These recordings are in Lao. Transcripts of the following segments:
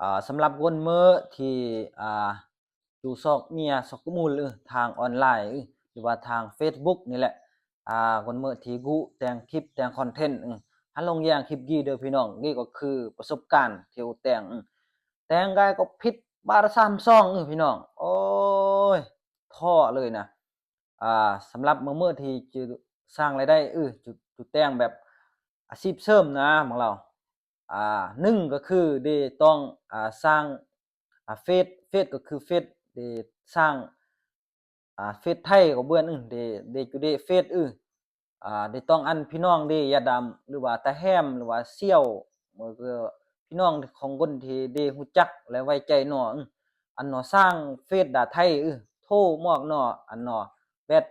ອ່າ ສຳລັບຄົນເມີທີ່ ອ່າ ຢູ່ຊອກເມຍຊອກກະມູນ ຫຼື ທາງອອນລາຍ ຫຼືວ່າທາງເຟສບຸກນີ້ແຫຼະ ອ່າ ຄົນເມີທີ່ກຸແຕ່ງຄລິບແຕ່ງຄອນເທັນ ອາ ລົງຢ່າງຄລິບກີ້ເດີພີ່ນ້ອງ. ນີ້ກໍຄືປະສົບການທີ່ກຸແຕ່ງ ແຕ່ງກາຍກໍຜິດບາດສາມຊ່ອງ ພີ່ນ້ອງ ໂອ້ຍ ທໍ້ເລີຍນະ. ອ່າ ສຳລັບເມີທີ່ຈະສ້າງລາຍໄດ້ ເອີ ຈະ ຈະແຕ່ງແບບອາຊີບເສີມນະ ຂອງລາວ ອ່າ ໜຶ່ງກໍຄືເດຕ້ອງ ອ່າ ສ້າງ ອ່າ ເຟສ ເຟສກໍຄືເຟສ ເດສ້າງ ອ່າ ເຟສໄທກໍເບື່ອນ ເດ ເດຈຸເດເຟສ ອື ອ່າ ເດຕ້ອງອັນພີ່ນ້ອງເດຢາດຳ ຫຼືວ່າຕາແຮມ ຫຼືວ່າສ່ຽວ ເອີ ພີ່ນ້ອງຂອງຄົນທີ່ເດຮູ້ຈັກ ແລະ ໄວ້ໃຈໜໍ່ ອັນໜໍ່ສ້າງເຟສດາໄທ ໂທມອກໜໍ່ ອັນໜໍ່ແວັດ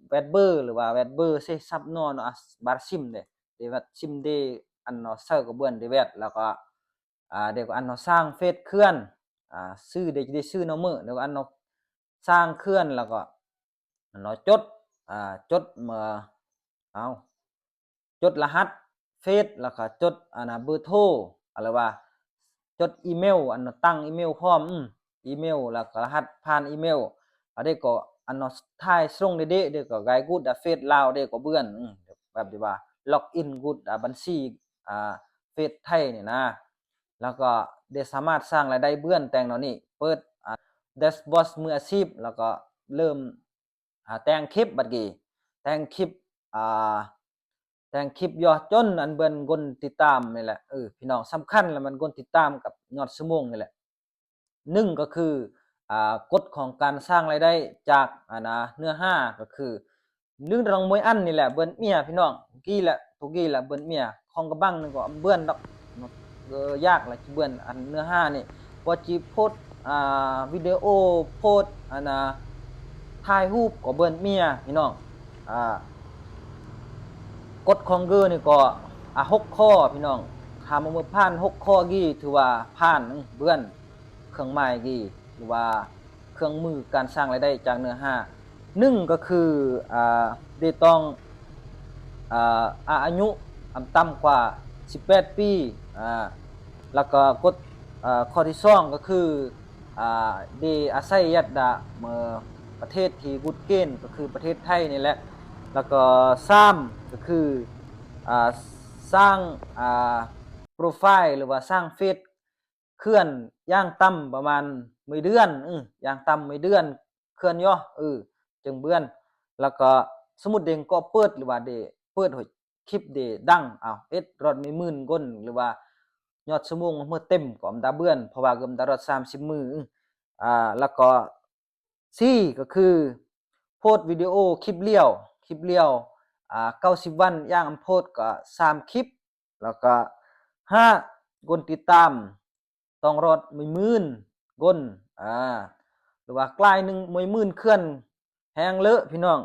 ແວັດເບີ ຫຼືວ່າແວັດເບີ ເຊຊັບໜໍ່ ໜໍ່ ອາ ບາດຊິມເດ ເດແວັດຊິມເດ ອັນໜໍ່ເຊີກະເບື່ອນເດແວັດ ແລ້ວກໍ ອ່າ ເດກໍອັນໜໍ່ສ້າງເຟສເຄື່ອນ ອ່າ ຊື່ເດ ເດຊື່ໜໍ່ເມີ ແລ້ວກໍອັນໜໍ່ສ້າງເຄື່ອນ ແລ້ວກໍອັນໜໍ່ຈົດ ອ່າ ຈົດ ເອີ ເອົາ ຈົດລະຫັດເຟສ ແລ້ວກໍຈົດ ອັນນະ ເບີໂທ ຫຼືວ່າຈົດອີເມວ ອັນນະ ຕັ້ງອີເມວພ້ອມ ອີເມວ ແລ້ວກໍລະຫັດຜ່ານອີເມວ ອັນເດກໍອັນນະ ຖ່າຍສົ່ງເດ ເດກໍກາຍກຸດອາເຟສລາວເດກໍເບື່ອນ ແບບທີ່ວ່າລັອກອິນກຸດອາບັນຊີ ອ່າ ເຟສໄທນີ້ນະ ແລ້ວກໍເດສາມາດສ້າງລາຍໄດ້ເບື່ອນແຕ່ງແນວນີ້ ເປີດ ອ່າ ແດັຊບອດມືອາຊີບ ແລ້ວກໍເລີ່ມ ອ່າ ແຕ່ງຄລິບບັດກີ້ ແຕ່ງຄລິບ ອ່າ ແຕ່ງຄລິບຍໍ້ຈົນອັນເບື່ອນຄົນຕິດຕາມນີ້ແຫຼະ ເອີ ພີ່ນ້ອງ ສຳຄັນລະແມ່ນຄົນຕິດຕາມກັບຍອດຊົ່ວໂມງນີ້ແຫຼະ. ໜຶ່ງກໍຄື ອ່າ ກົດຂອງການສ້າງລາຍໄດ້ຈາກ ອັນນະ ເນື້ອຫາ ກໍຄື ຫຼື ນ້ອງມວຍອັນນີ້ແຫຼະເບື່ອນເມຍ ພີ່ນ້ອງ ກີ້ແຫຼະ ຜູ້ກີ້ແຫຼະເບື່ອນເມຍ ຂອງກະບັງໜຶ່ງກໍເບື່ອນດອກ ເອີ ຢາກລະເບື່ອນ ອັນເນື້ອຫານີ້ ບໍ່ຈິໂພດ ອ່າ ວິດີໂອ ໂພດ ອັນນະ ຖ່າຍຮູບກໍເບື່ອນເມຍ ພີ່ນ້ອງ ອ່າ ກົດຂອງເກີນີ້ກໍ ອ່າ ຫົກຂໍ້ ພີ່ນ້ອງ ຖ້າມາເມື່ອຜ່ານຫົກຂໍ້ກີ້ ຖືວ່າຜ່ານ ເບື່ອນເຄື່ອງໝາຍກີ້ ຫຼືວ່າເຄື່ອງມືການສ້າງລາຍໄດ້ຈາກເນື້ອຫາ. ໜຶ່ງກໍຄື ອ່າ ເດຕ້ອງ ອ່າ ອາ ອາຍຸ ອາ ຕ່ຳກວ່າສິບແປດປີ ອ່າ ແລ້ວກໍກົດ ອ່າ ຂໍ້ທີສອງກໍຄື ອ່າ ເດອາໄສຍັດດາ ເອີ ປະເທດທີ່ກຸດເກນ ກໍຄືປະເທດໄທນີ້ແຫຼະ ແລ້ວກໍສາມກໍຄື ອ່າ ສ້າງ ອ່າ ໂປຣໄຟລ໌ ຫຼືວ່າສ້າງເຟສ ເຄື່ອນຢ່າງຕ່ຳປະມານມື້ເດືອນ ເອີ ຢ່າງຕ່ຳມື້ເດືອນເຄື່ອນຢູ່ ເອີ ຈຶ່ງເບື່ອນ ແລ້ວກໍສົມມຸດເດ້ງກໍເປີດ ຫຼືວ່າເດເປີດຫົວຄລິບເດດັງ ເອົາ ເອັດຮອດມື້ໝື່ນຄົນ ຫຼືວ່າຍອດຊົ່ວໂມງເມື່ອເຕັມກໍອຳດາເບື່ອນ ເພາະວ່າກໍອຳດາຮອດສາມສິບມື້ ອ່າ ແລ້ວກໍສີ່ກໍຄືໂພດວິດີໂອຄລິບລຽວ ຄລິບລຽວ ອ່າ ເກົ້າສິບວັນ ຢ່າງອຳໂພດກໍສາມຄລິບ ແລ້ວກໍຫ້າ ຄົນຕິດຕາມຕ້ອງຮອດມື້ໝື່ນຄົນ ອ່າ ຫຼືວ່າກາຍໜຶ່ງມື້ໝື່ນເຄື່ອນແຮງເລີ ພີ່ນ້ອງ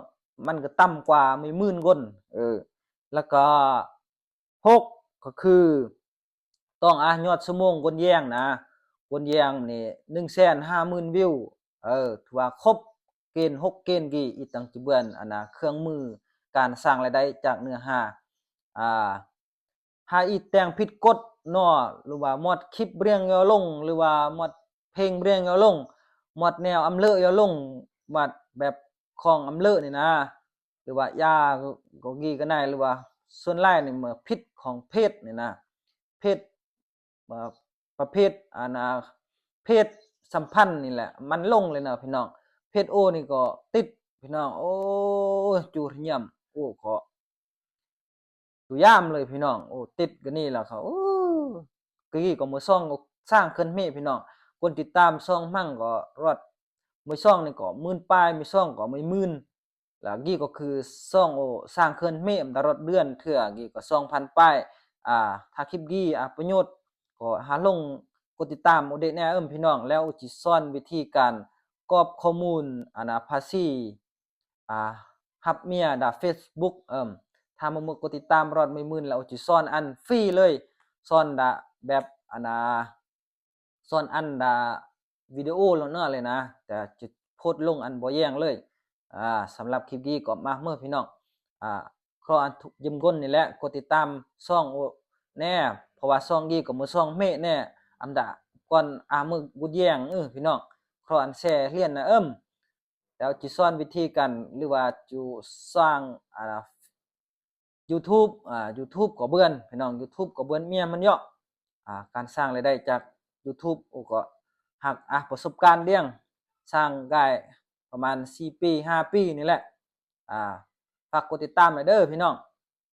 ມັນກໍຕ່ຳກວ່າມື້ໝື່ນຄົນ ເອີ ແລ້ວກໍຫົກກໍຄື ຕ້ອງ ອາ ຍອດຊົ່ວໂມງຄົນແຍ່ງນະ ຄົນແຍ່ງນີ້ໜຶ່ງແສນຫ້າໝື່ນວິວ ເອີ ຖືວ່າຄົບເກນ ຫົກເກນກີ້ ອີກຕັ້ງຈະເບື່ອນ ອັນນະ ເຄື່ອງມືການສ້າງລາຍໄດ້ຈາກເນື້ອຫາ ອ່າ ຫາອີກແຕ່ງຜິດກົດເນາະ ຫຼືວ່າມອດຄລິບເລື່ອງຍໍລົງ ຫຼືວ່າມອດເພງເລື່ອງຍໍລົງ ມອດແນວອຳເລີຍໍລົງ ມອດແບບຂອງອຳເລີນີ້ນະ ຫຼືວ່າຢາກໍກີ້ກໍໄດ້ ຫຼືວ່າສ່ວນຫຼາຍນີ້ເມື່ອຜິດຂອງເພດນີ້ນະ ເພດ ເອີ ປະເພດ ອັນນະ ເພດສຳພັນນີ້ແຫຼະ ມັນລົງເລີຍນະພີ່ນ້ອງ ເພດໂອນີ້ກໍຕິດພີ່ນ້ອງ ໂອ້ຍ ຈູຮຽມ ໂອ້ ກໍ ຢູ່ຍາມເລີຍພີ່ນ້ອງ ໂອ້ ຕິດກະນີ້ລະເຂົາ ໂອ້ ກີ້ກໍມື້ສອງກໍສ້າງເຄື່ອນເມະພີ່ນ້ອງ ຄົນຕິດຕາມຊ່ອງມັງກໍຮອດ ມື້ສອງນີ້ກໍໝື່ນປາຍ ມື້ສອງກໍໝື່ນ ລະກີ້ກໍຄືຊ່ອງ ໂອ ສ້າງເຄື່ອນເມະ ມັນຕະຫຼອດເດືອນເທື່ອ ກີ້ກໍສອງພັນປາຍ ອ່າ ຖ້າຄລິບກີ້ ອ່າ ປະໂຫຍດກໍຫາລົງກົດຕິດຕາມໂອເດະແນ່ເອີ້ມພີ່ນ້ອງ ແລ້ວໂອຈິສອນວິທີການກອກຂໍ້ມູນ ອັນນະ ພາສີ ອ່າ ຮັບເມຍດາເຟສບຸກ ເອີ ຖ້າມາເບິ່ງກົດຕິດຕາມຮອດໝື່ນໆ ແລ້ວໂອຈິສອນອັນຟຣີເລີຍ ສອນດາແບບ ອັນນາ ສອນອັນດາວິດີໂອເນາະເລີຍນະ ຈະ ຈະໂພດລົງອັນບໍ່ແຍ່ງເລີຍ ອ່າ ສຳລັບຄລິບກີ້ກໍມາເມີພີ່ນ້ອງ ອ່າ ຂໍອັນທຸກຢືມກົ້ນນີ້ແຫຼະ ກົດຕິດຕາມຊ່ອງໂອແນ່ ເພາະວ່າຊ່ອງກີ້ກໍມີຊ່ອງເມະແນ່ ອັນດາ ກ່ອນອາ ມື້ບຸດແຢງ ເອີ ພີ່ນ້ອງ ຂໍອັນແຊຣຽນນະເອີມ ແລ້ວຈະສອນວິທີການ ຫຼືວ່າຈະສ້າງ ອ່າ YouTube ອ່າ YouTube ກໍເບືອນ ພີ່ນ້ອງ YouTube ກໍເບືອນເມຍມັນເຍາະ ອ່າ ການສ້າງລາຍໄດ້ຈາກ YouTube ໂອ້ ກໍຮັກ ອ່າ ປະສົບການດຽງ ສ້າງໄດ້ປະມານສີ່ປີ ຫ້າປີນີ້ແຫຼະ ອ່າ ຝາກກົດຕິດຕາມໃຫ້ເດີພີ່ນ້ອງ